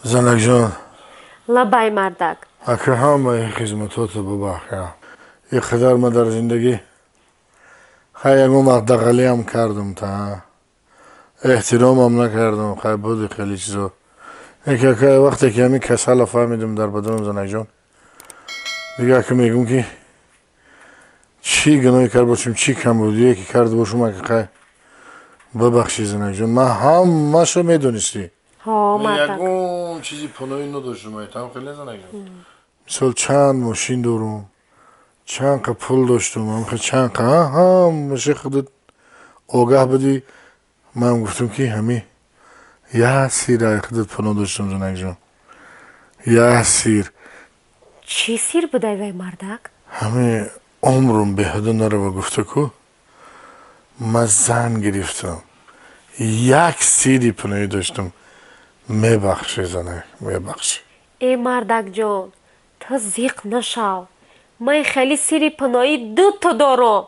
Занакҷон. Лабай, мардак. Ака, ҳамаи хизматото бубахша. И қадар ма дар зиндагӣ хай ягон вақт дағалиам кардам, та эҳтиромам накардам, хай буди хеле чизо. Яке, ака, вақте ки ҳамин касала фаҳмидам дар баданам, занакҷон, дига, ака, мегӯм, ки чӣ гуноҳе кард бошам, чӣ камбудие ки карда бошам, ака, хай бибахши, занакҷон, ман ҳамаашо медонистӣ. Ҳо, мардак. Ягон чизи пуноӣ надоштам, айтам хеле, занакҷон. Мисол, чанд мошин дорум, чанд қа пул доштум, чанд қа, ҳамаша худат огаҳ будӣ. Ман гуфтам, ки ҳами як сир ай худат пуно доштам, занакҷон, як сир. Чӣ сир будай вай, мардак? Ҳами умрум беҳуда нарава гуфта ку ман зан гирифтам, як сири пуноӣ доштам. Мебахшӣ, занак, мебахшӣ. Э, мардакҷон, ту зиқ нашав, ман хеле сири паноӣ дуто дорам.